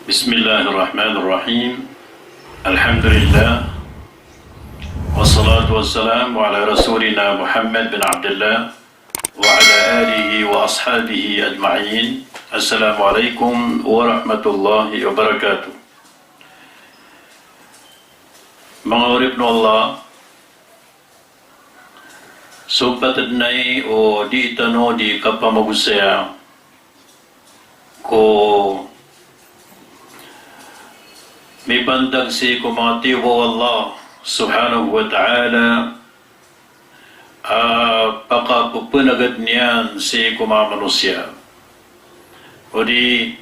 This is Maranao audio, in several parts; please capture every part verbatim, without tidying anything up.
بسم الله الرحمن الرحيم. الحمد لله. والصلاة والسلام على رسولنا محمد بن عبد الله وعلى آله وأصحابه أجمعين. السلام عليكم ورحمة الله وبركاته. Manga oripn o Allah, so patadnay o di tano di kapamagosaya ko mipantag sii ko manga tiyoba o Allah subhanahu wa ta'ala a pakapphanagad niyan sii ko manga manosiya. Odi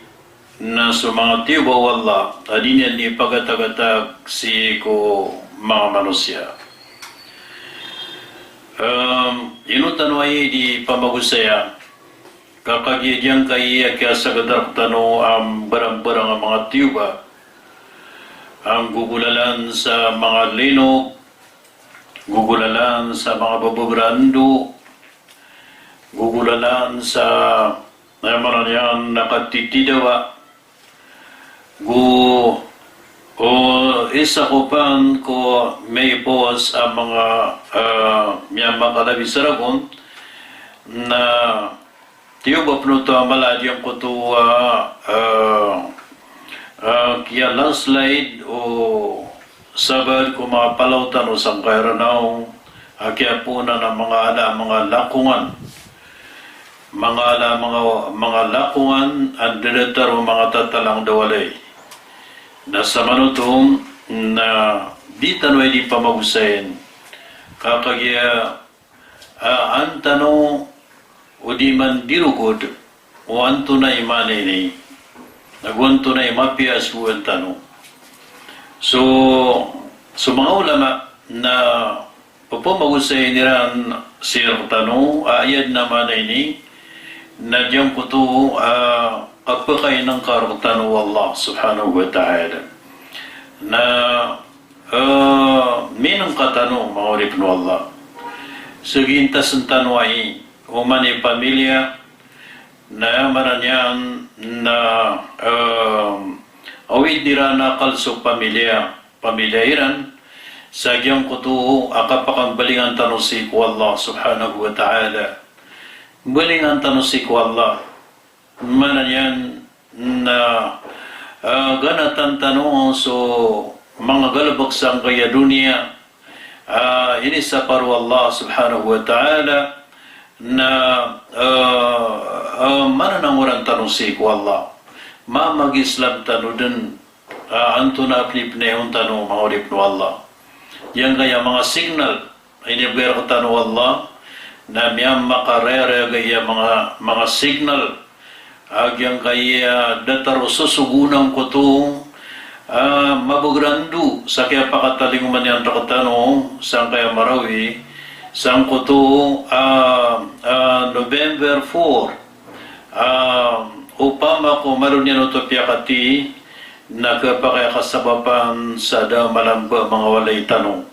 na so manga tiyoba o Allah a di niyan di pagatagatag sii ko manga manosiya. Em, ino tano aya di pamagosaya, ka kagiya giyangkaya kiyasagad rktano a mbarangbarang a manga tiyoba, a gogolalan sa manga linog, gogolalan sa manga babagrando, gogolalan sa, aya maana niyan na katitidawa, go, o, isa ko pan ko maipowas a manga, eh, miyamakalabi sa ragon, na tiyoba pn oto a mala a giyangkoto a, eh, eh, kiya-landslide o sabaad ko manga palaw tano sangkaya Ranaw, a kiyapoon a manga ala, manga lakongan. Manga ala, manga, manga lakongan a ndadatar o manga tatalangda walay. Na samanoto na di tano aya di pamagosayin, ka kagiya a, an tano o di mandirogod o antonaa i maana ini, nago antonaa i mapiya a sogoan tano. So, so manga ulama na pphamagosay iran sii rktano a aya dn a maana ini na giyangkoto a kapakainngka rktano o Allah subhanahu wa ta'ala. Na, eh, minngka tano, manga oripn o Allah. Sagintasen tano ai, oman i pamilya, na aya maana niyan na, eh, awid iran a akal so pamilya, pamilya iran, sa giyangkoto a kapakambalingan tano sii ko Allah subhanahu wa ta'ala. Balingan tano sii ko Allah. Maana niyan na, ah, ganatan tano so manga galbk sangkaya doniya, ah, inisapar o Allah subhanahu wa ta'ala, na, ah, ah, mananangoran tano sii ko Allah. Mamag-Islam tano dn, ah, antonaa pn i pnayawn tano, manga oripn o Allah. Giyangkaya manga signal a inibgay rktano o Allah, na miyamakararag aya manga, manga signal a giyangkaya datar o sosogoon angkoto a mabagrando sa kiyapakatalingoma niyan rktano sangkaya Marawi, sangkoto a, a, November four. Ah, opama ko malo niyan oto piyakati, na khapakay a kasabapan sa da malamba a manga walay tano.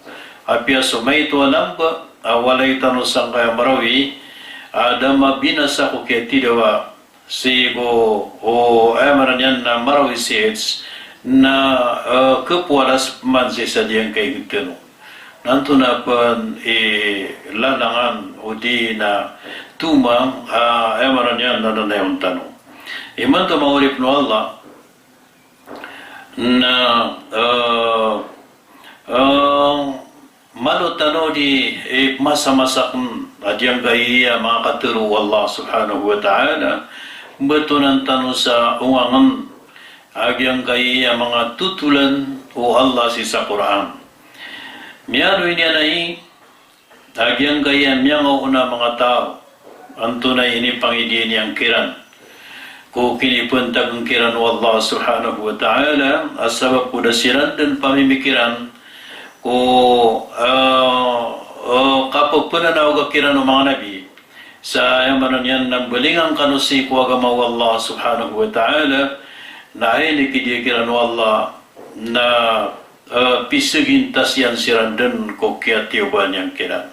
Apiya so maito a lamba a walay tano sangkaya Marawi a da mabinasa ko kiyatidawa sii ko, o, aya maana niyan na Marawi Seeds, na, eh, khapowalas pman sii sa giyangkai a ingd tano. Na antonaa pn i lalangan odi na tomang a, aya maana niyan na nanayawn tano. Imanto, manga oripn o Allah, na, eh, eh, malo tano di, eh, masamasakn a giyangkaya manga katharo o Allah subhanahu wa ta'ala, mbtowan tano sa ongangn a giyangkaya manga totolan o Allah sii sa Qur'an. Miyaaloy niyan ai a giyangkaya miyangaoona a manga taw, antonaa i inipangidiya niyan kiran ko kinipantagn kiran o Allah subhanahu wa ta'ala, a sabap ko da siran dn pamimikiran ko, ah, ah, kapphanaoga kiran o manga nabi. Sa aya maana niyan na mbalingan kano sii ko agama o Allah subhanahu wa ta'ala, na aya inikidiya kiran o Allah na, eh, pisagintas iyan siran dn ko kiyatiyoba niyan kiran.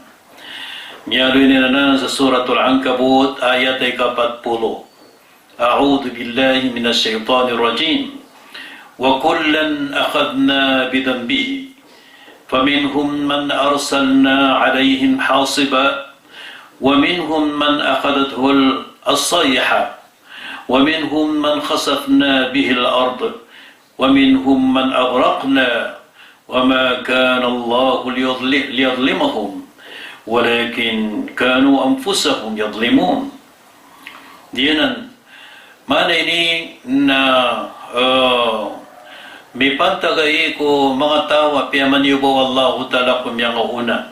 Miyaaloy niyan anan sa Suratul Ankabut, ayat a ikapat polo. A'udhu billahi minash shaytanir rajim. وكلا أخذنا بذنبه فمنهم من أرسلنا عليهم حاصبا ومنهم من أخذته الصيحة ومنهم من خسفنا به الأرض ومنهم من أغرقنا وما كان الله ليظل-، ليظلمهم ولكن كانوا أنفسهم يظلمون. Giyanan, maana ini na, eh, mipantag aya ko manga taw a piyamaniyoba o Allahu Ta'ala ko miyangaona.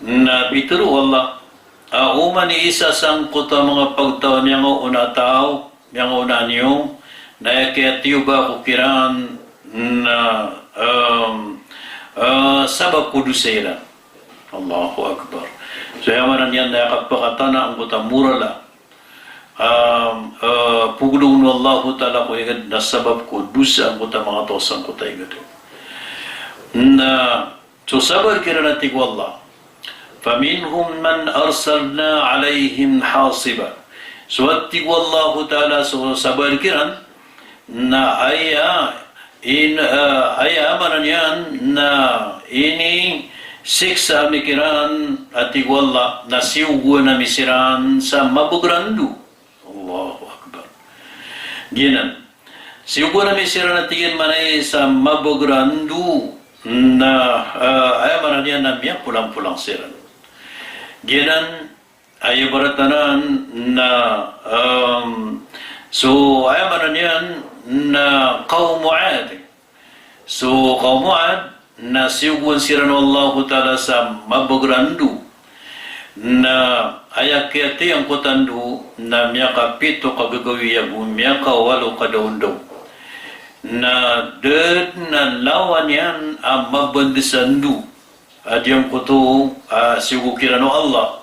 Na pitharo o Allah, a oman i isa sangkoto a manga pagtaw a miyangaona a taw, miyangaona niyo, na aya kiyatiyoba ko kiran na, em, eh, sabap ko dosa iran. Allahu Akbar. So aya maana niyan na aya kapakatana angkoto a moral a, em, eh, pogdong o Allahu Ta'ala ko ingd na sabap ko dosa angkoto a manga taw sangkoto a ingd. Na so sabar kiran a tig o Allah, فمنهم من أرسلنا عليهم حاصبا. So a tig o Allahu Ta'ala so sabar kiran, na aya in, eh, aya maana niyan na inisiksa ami kiran a tig o Allah, na siyogoan ami siran sa mabagr a ndo. Allahu Akbar. Giyanan. Siyogoan ami siran a tig iyan, maana i sa mabagr a ndo na, eh, aya maana niyan na miyapolampolang siran. Giyanan, aya ibarat anan na, em, so aya maana niyan na kawm o Ad. So kawm o Ad, na siyogoan siran o Allahu Ta'ala sa mabagr a ndo. Na aya kiyathay angkoto a ndo, na miyakapito ka gagawii ago miyakawalo ka daondaw. Na da dn a lawan iyan a mabands a ndo a giyangkoto a siyogo kiran o Allah.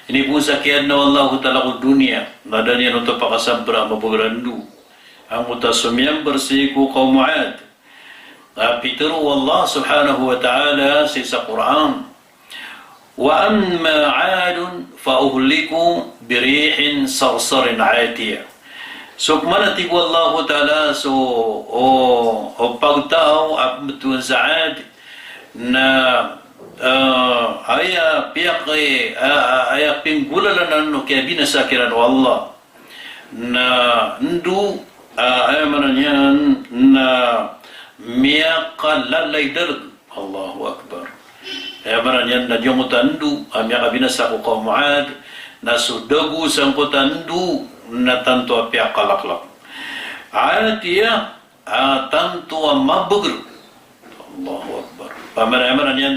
Inipon sa kiyaadna o Allahu Ta'ala ko doniya, na da niyan oto pakasambar a mabagr a ndo. Angkoto a somiyambar sii ko kawm o Ad. Na pitharo o Allah subhanahu wa ta'ala sii sa Qur'an, وأما عاد فأهلكوا بريح صرصر عاتية. So pman a tig o Allahu Ta'ala so, o, o pagtaw a pmbtowan sa Ad na, eh, aya piyaki, eh, aya pinggolalan anan o kiyabinasa kiran o Allah. Na ndo, ah, aya maana niyan na miyakalalay dalag. Allahu Akbar. Aya maana niyan na giyangkoto a ndo a miyakabinasa ko kawm o Ad, na so dago sangkoto a ndo na tanto a piyakalaklak. Atiya, ah, tanto a mabagr. Allahu Akbar. Pamana, aya maana niyan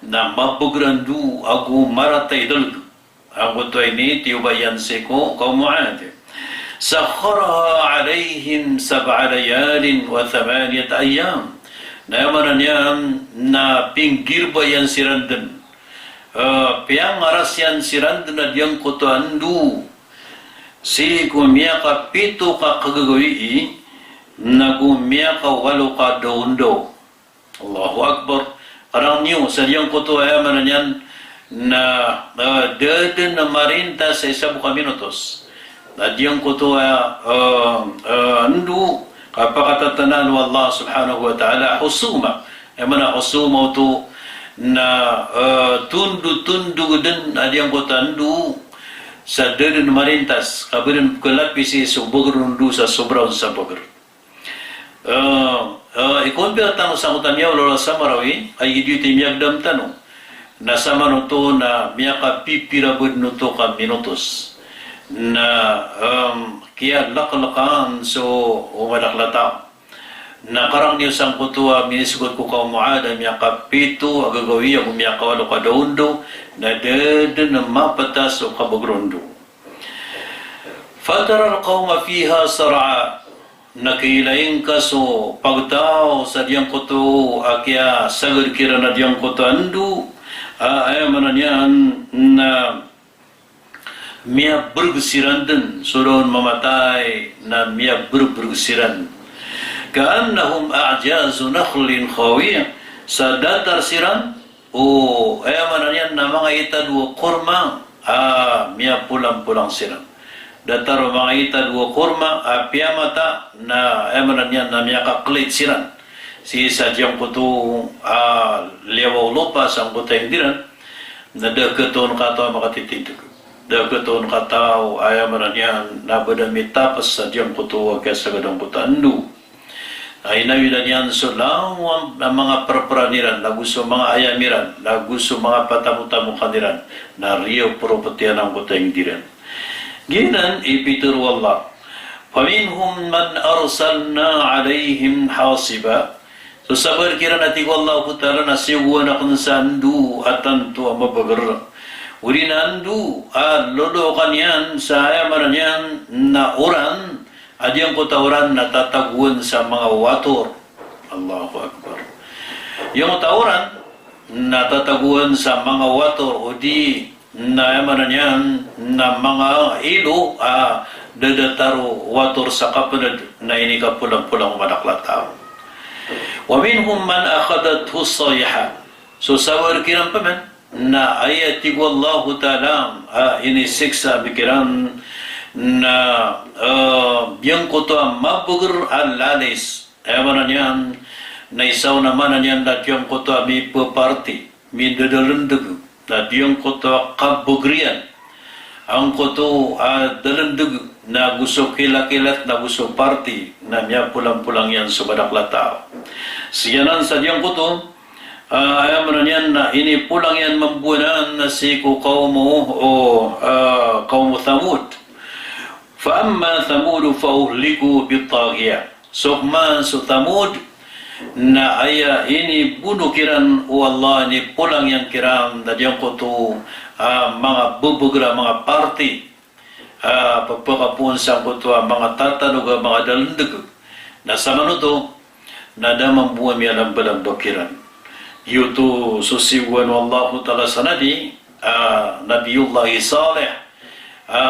na mabagr a ndo ago marata i dalag. Angkoto a initiyoba iyan sii ko kawm o Ad. سخرها عليهم سبع ليال وثمانية أيام. Na aya maana niyan na pinggirba iyan siran dn, eh, piyangaras iyan siran dn a giyangkoto a ndo sii ko miyakapito ka kagagawii na go miyakawalo ka daondaw. Allahu Akbar. Karang niyo, sa giyangkoto a aya maana niyan na, eh, da dn marintas sa isa bo ka minutos. Na giyangkoto a, eh, eh, ndo, kapakatatanaan o Allah subhanahu wa ta'ala, husuma. Aya maana husuma oto na, eh, tondotondog dn a giyangkoto a ndo sa da dn marintas, ka ba dn pkhalapisi so bagr o ndo sa sobra on sa bagr. Eh, eh, i-compare tano sangkoto a miyaolawla sa Marawi, a giyoto i miyagdam tano. Na samanoto na miyakapipira bo dn oto ka minutos. Na, em, kiyalaklakan so o madakl a taw. Na karang niyo sangkoto a minisogat ko kawm o Ad a miyakapito a gagawii ago miyakawalo ka daondaw, na da dn maptas so kabagr o ndo. فترى القوم فيها صرعى. Na kailay ngka so pagtaw sa giyangkoto a kiyasagad kiran a giyangkoto a ndo, a, aya maana niyan na miyabrg siran dn, so da on mamatay na miyabrbrg siran. كأنهم أعجاز نخل خاوية. Sa datar siran o, aya maana niyan na manga itado a korma a miyapolampolang siran. Datar o manga itad o korma a piyamata na, aya maana niyan na miyakaklit siran sii sa giyangkoto a liyawaw o lopa sangkoto a ingd iran, na da khatoon kataw a makatitindg. Da khatoon kataw, aya maana niyan na ba da mitapes sa giyangkoto a kiyasagadan koto a ndo. Na inawidan iyan so langon a manga perperan iran, nago so manga ayam iran, nago so manga patamotamokan iran, na riyo property angkoto a ingd iran. Giyanan i pitharo o Allah: "Faminhum man arsalna alaihim hasiba." So sabaad kiran, a tig o Allahu Ta'ala, na siyogoan akn sa ndo a tanto a mabagr. Odi na ndo a lolokan iyan sa, aya maana niyan na oran, a giyangkoto a oran na tatagoan sa manga wator. Allahu Akbar. Giyangkoto a oran na tatagoan sa manga wator, odi na, aya maana niyan na manga ilo a da datar o wator sa kapnd, na inikapolangpolang o madakl a taw. "Wa minhum man akhadathu as-sayha." So sabaad kiran pman, na aya tig o Allahu Ta'ala a inisiksa ami kiran na, eh, giyangkoto a mabagr a lalis. Aya maana niyan na isa on a maana niyan na giyangkoto a mipeparti, mindadalndg, na giyangkoto a kabagr iyan angkoto a dalndg, nago so kilakilat, nago so parti, na miyapolangpolang iyan so madakl a taw. Sii anan sa giyangkoto, ah, aya maana niyan na inipolang iyan mambo anan na sii ko kawm o, o, ah, kawm o Thamud. "Fa amma Thamud fa uhliku bit-taghiyah." So pman so Thamud, na aya inibono kiran o Allah, inipolang iyan kiran na giyangkoto a manga babagr a manga parti, a, pphakapoon sangkoto a manga tatanog a manga dalndg. Na samanoto na da mambo a miyalambalamba kiran. Giyoto so siyogoan o Allahu Ta'ala sa Nabi, a, Nabiyullahi Salih, a,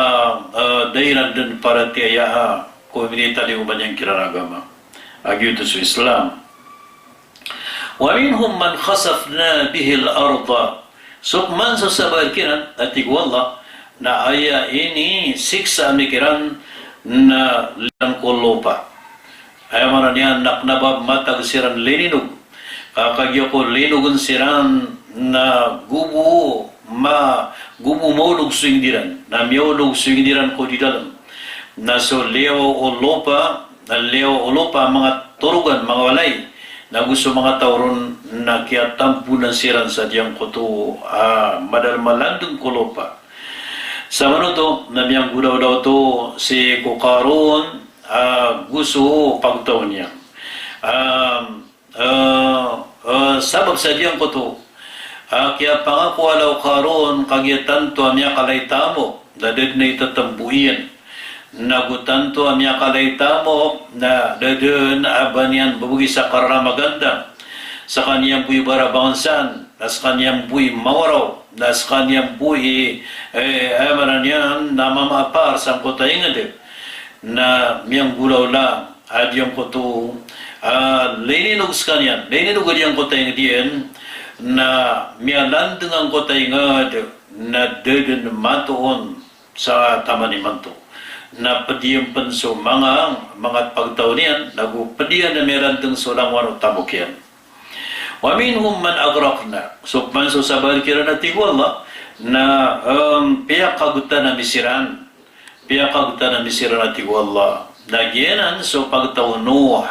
a, da iran dn paratiyaya ko minitalingoma niyan kiran a agama a giyoto so Islam. "Wa minhum man khasafna bihil ardh." So pman so sabaad kiran, a tig o Allah, na aya inisiksa ami kiran na linan ko lopa. Aya maana niyan na kna ba matag siran lininog. Ka kagiya ko linogn siran na go bo ma-, go bo maolog so ingd iran, na miyaolog so ingd iran ko di dalm. Na so liyawaw o lopa, na liyawaw o lopa a manga torogan, manga walay, nago so manga taw ron na kiyatambonan siran sa giyangkoto a madalm a landng ko lopa. Samanoto na miyanggolawla oto sii ko Qarun, a, go so pagtaw niyan. A, a, a, sabap sa giyangkoto a kiyapangakowala o Qarun, kagiya tanto a miyakalay tamok na da dn a itatambo iyan. Nago tanto a miyakalay tamok na da dn a ba niyan bbgi sa kararama ganda. Skaniyan bo i barabangan san, na skaniyan bo i mawaraw, na skaniyan bo i, eh, aya maana niyan na mamaapar sangkoto a ingd. Na miyanggolawla a giyangkoto a lininog skaniyan, lininog a giyangkoto a ingd iyan, na miyalandng angkoto a ingd, na da dn matoon sa taman imanto. Na pd iyan pn so manga, manga pagtaw niyan, nago pd iyan a miyalandng so langowan o tamok iyan. "Wa minhum man aghraqna." So pman so sabaad kiran, a tig o Allah, na, em, piyakagtan ami siran. Piyakagtan ami siran, a tig o Allah. Na giyanan so pagtaw o Nuh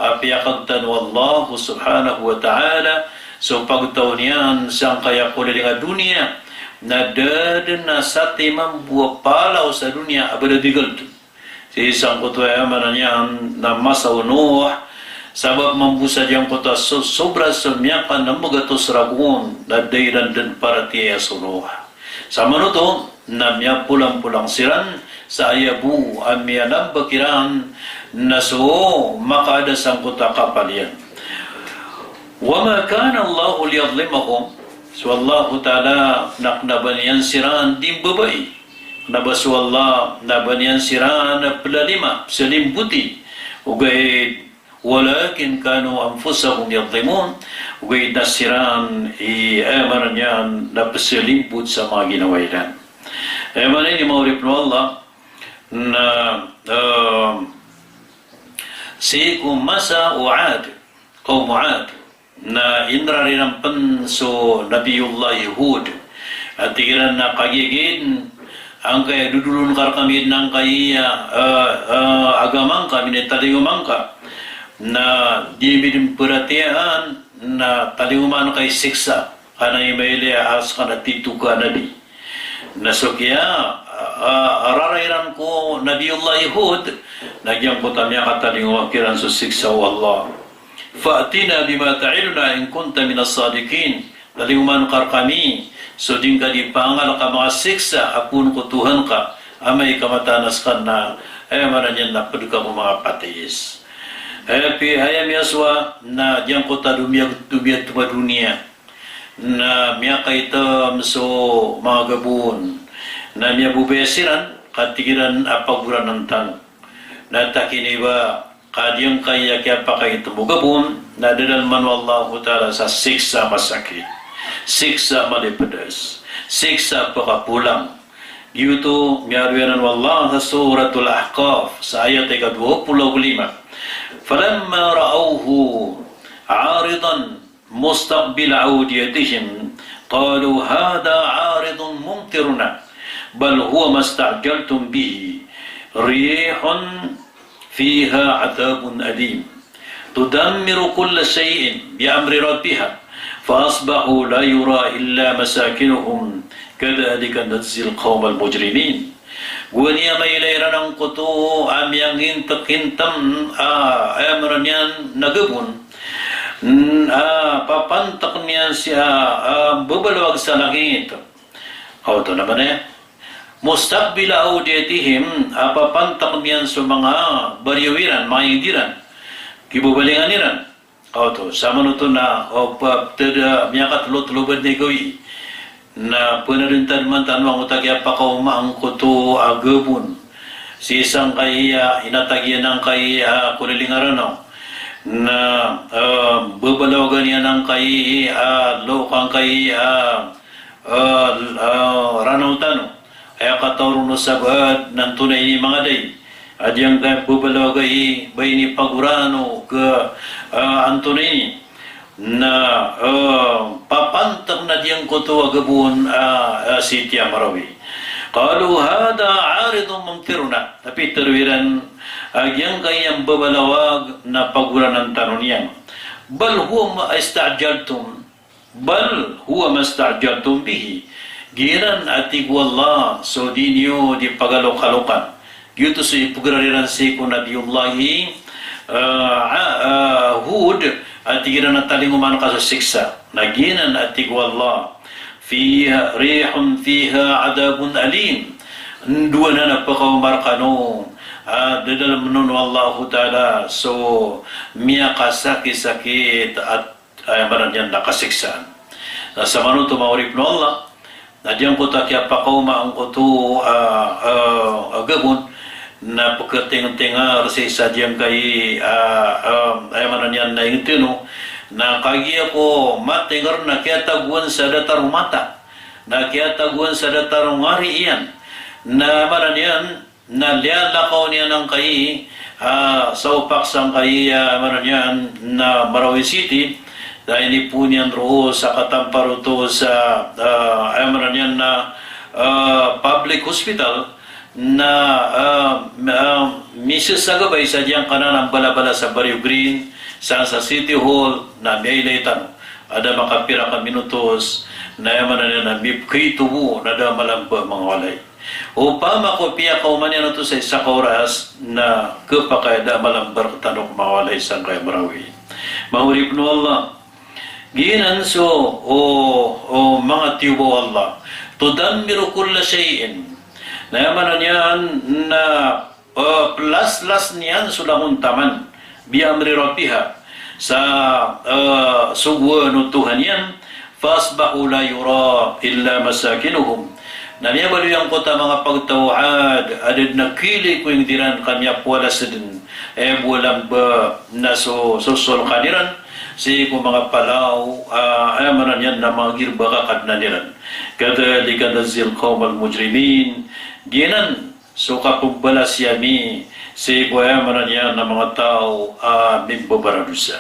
a piyakagtan o Allah subhanahu wa ta'ala, so pagtaw niyan sangkaya kolilingga doniya, na da dn a satiman bo a palaw sa doniya a ba da di galdn. Sii sangkoto, aya maana niyan na masa o Nuh, sabap mambo sa giyangkoto a so-, sobra so miyakanm gatos ragon na da iran dn paratiyaya so Nuh. Samanoto na miyapolangpolang siran sa aya bo a miyanambak iran na so makaada sangkoto a kapal iyan. "Wa ma kana Allahu liyadhlimahum." So Allahu Ta'ala na kna ba niyan siran di mbabai. Kna ba so Allah na ba niyan siran plalima, psalimboti. Ogaid, "Walakin kanu anfusahum yadhlimun." Ogaid na siran i, aya maana niyan na psalimbot sa manga ginawa iran. Aya maana ini, manga oripn o Allah, Na, eh, sii ko masa o Ad, kawm o Ad, na inrarag iran pn so Nabiyullahi Hud. A tig iran a kagiya giyangkaya dodolon ka rkami angkaya, eh, eh, agama ngka, minitalingoma ngka, na di mi dn paratiyayaan, na talingomaan ka i siksa. Ka na i mailay a ska na tito ka a nabi. Na so kiya, ah, ah, rarag iran ko Nabiyullahi Hud, na giyangkoto a miyakatalingoma kiran so siksa o Allah. Fa'tina bima ta'iduna in kunta minas sadiqin. Talingomaan ka rkami so di ngka di pangangalk a manga siksa a poon ko Tohan ka, amay ka mataan a ska na, aya maana niyan na pd ka ko manga patiis. Aya pi-, aya miyasowa na giyangkoto a domiya-, domiyatoma doniya. Na miyakaitam so manga gabon. Na miyabobaya siran, ka tig iran a pagoranan tano. Na takiniba, ka giyangkaya kiyapakaitam o gabon, na dadalman o Allahu Ta'ala sa siksa a masakit. Siksa a malipds. Siksa a pkapolang. Giyoto, miyaroy anan o Allah sa Suratul Ahqaf, sa ayat ika dowa polo ago lima. Falamma ra'awhu 'aridan mustaqbila awdiyatihim, qalu hadha 'aridun mumtiruna, bal huwa masta'jaltum bihi, rihun fiha 'adhabun alim, tudammiru kulla shay'in bi amri rabbiha, fa asbahu la yura illa masakinuhum, kadhalika najzil qawmal mujrimin. Gowani a mailay iran angkoto a miyangintekintam a, aya maana niyan na gabon, n-, a, papantek iyan sii a, a, mbabalawag sa langit. Kaoto na maana iyan. Mustaqbila awdiyatihim, a, papantek iyan so manga bariyo iran, manga ingd iran, kibabalingan iran. Kaoto, samanoto na, o, pa, tada, miyakatlo-tlo bandi gawii. Na panarintan man tano angkoto a kiyapakaoma angkoto a gabon. Sii sangkaya, inatag iyan angkaya, a, koliling a Ranaw. Na, a, babalawagan iyan angkaya, a, loka angkaya, a, a, Ranaw tano. Aya kataw ron o sabaad na antonaa ini manga dai. A giyangkaya babalawaga i, ba ini pagorano ka, a, antonaa ini. Na, a, papantek na giyangkoto a gabon, a, a, sii tiya Marawi. Qalu hadha 'aridun mumtiruna. Tapi tero iran, a, giyangkaya mbabalawag na pagoranan tano niyan. Bal huwa ma ista'jaltum Bal huwa masta'jaltum bihi. Giyanan a tig o Allah so di niyo di pagalokalokn. Giyoto so ipgrar iran sii ko Nabiyullahi, ah, ah, ah, Hud, a tig iran a talingomaan ka so siksa. Na giyanan a tig o Allah. Fiha rihun fiha adhabun alim. Ndowanan a pkaoma rkano a dadalmn on o Allahu Ta'ala so miyakasakisakit a Aya maana niyan na kasiksaan. Na samanoto manga oripn o Allah, na giyangkoto a kiyapakaoma angkoto a, a, a gabon, na pkhatingtingar sii sa giyangkai a, a, aya maana niyan na ingd tano, na kagiya ko matingr na kiyatagoan sa datar o mata, na kiyatagoan sa datar o ngari iyan, na maana niyan, na liyalakaw niyan angkai, ah, sa opak sangkai, ah, maana niyan na Marawi City, na inipoon iyan roo sa katampar oto sa, ah, aya maana niyan na, ah, public hospital, na, ah, ah, misesagabay sa giyangkanan a mbalabala sa Barrio Green, sa, sa City Hall, na miyailay tano. Adn a makapira ka minutos, na aya maana niyan na mipkhito bo, na da a mala mba manga walay. Opama ko piyakaoma niyan oto sa isa ka oras na khapakay a da a mala mba rktano ko manga walay sangkai a Marawi. Manga oripn o Allah. Giyanan so, o, o manga tiyoba o Allah. Tudammiru kulla shay'in. Na aya maana niyan na, eh, plaslasn iyan so langon taman. Bi amri rabbiha. Sa, eh, sogoan o Tohan iyan. Fa asbahu la yura illa masakinuhum. Na miyabaloy angkoto a manga pagtaw o Ad, a da dn a khilay ko ingd iran ka miyapowalas dn, aya bo a lamba na so, sosolkan iran, sii ko manga palaw, ah, aya maana niyan na manga girba a kakadnan iran. Kadhalika najzil qawmal mujrimin. Giyanan, so kapembalasi ami sii ko aya maana niyan na manga taw a mimbabaradosa.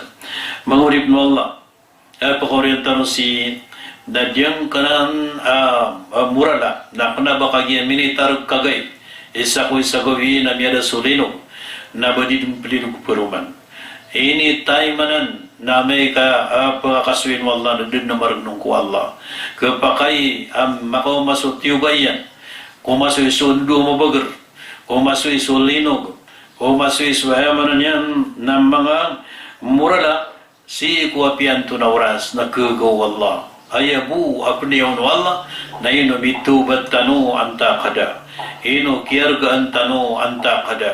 Manga oripn o Allah, a pakaoriyan tano sii na giyangkanan a, a, morala, na kna ba kagiya minitarg ka gay, isa ko isa gawii na miyada so linog, na ba di dn plinog paroman. Anytime anan na amay ka, a, pkakasoyin o Allah na da dn a margnong ko Allah. Khapakay a makaoma so tiyoba iyan, ko masoy so ndo a mabagr, ko masoy so linog, ko masoy so aya maana niyan na manga morala, sii ko apiya antonaa oras na khagaga o Allah. Aya bo a pniyawn o Allah na ino mitawbat tano antaa ka da, ino kiyargaan tano antaa ka da.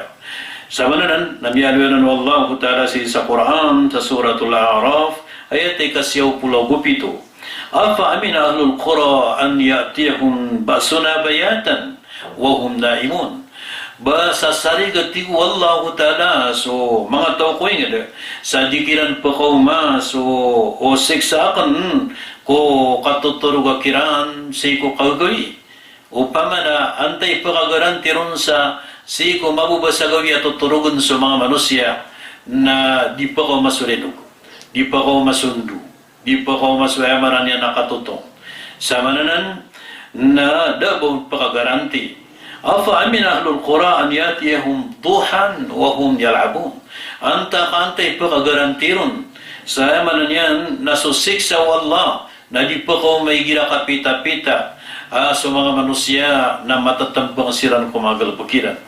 Samanan na miyaaloy anan o Allahu Ta'ala sii sa Qur'an, sa Suratul A'raf, ayat a ika siyaw polo ago pito. Afa amina ahlul qura an ya'tiyahum ba'suna bayatan wa hum na'imun. Ba sasariga, tig o Allahu Ta'ala, so manga taw ko ingd sa di kiran pkaoma so, o siksa akn ko katotorog kiran sii ko kagagawii. Opama na antaa i pkagaranti ron sa sii ko mababa sa gawii a totorogn so manga manosiya na di pkaoma so linog, di pkaoma so ndo, di pkaoma so aya maana niyan na katotong. Samanan na da bo pkagaranti. Afa amina ahlul qura an ya'tiyahum duhan wa hum yal'abun. Antaa ka, antaa i pkagaranti ron sa aya maana niyan na so siksa o Allah na di pkaoma igira kapitapita, a, so manga manosiya na matatmbang siran ko manga galbk iran.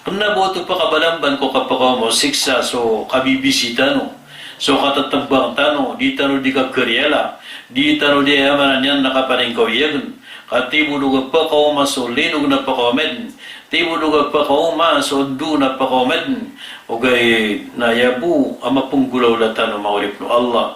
Kna ba oto pkabalamban ko kapakaoma o siksa so kabibisi tano, so katatmbang tano, di tano di kakariyala, di tano di aya maana niyan na kapaningkaoyagn. Ka tibonog a pkaoma so linog na pkaoma dn, tibonog a pkaoma so ndo na pkaoma dn. Ogaid na aya bo a mapnggolawla tano, manga oripn o Allah,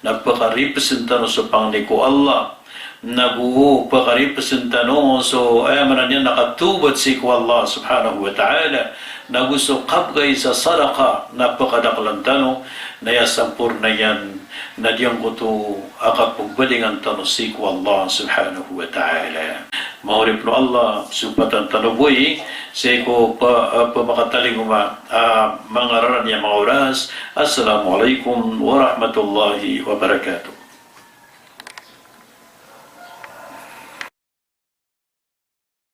na pkaripsn tano so pangni ko Allah, nago pkaripsn tano so aya maana niyan na katawbat sii ko Allah subhanahu wa ta'ala, nago so kabgay sa sadaqah na pkadaklan tano, na aya samporna iyan na giyangkoto a kapmbalingan tano sii ko Allah subhanahu wa ta'ala. Manga oripn o Allah, sopatan tano bo i sii ko pa-, a, pmakatalingoma a manga rarani a manga oras. Assalamu alaikum warahmatullahi wabarakatuh.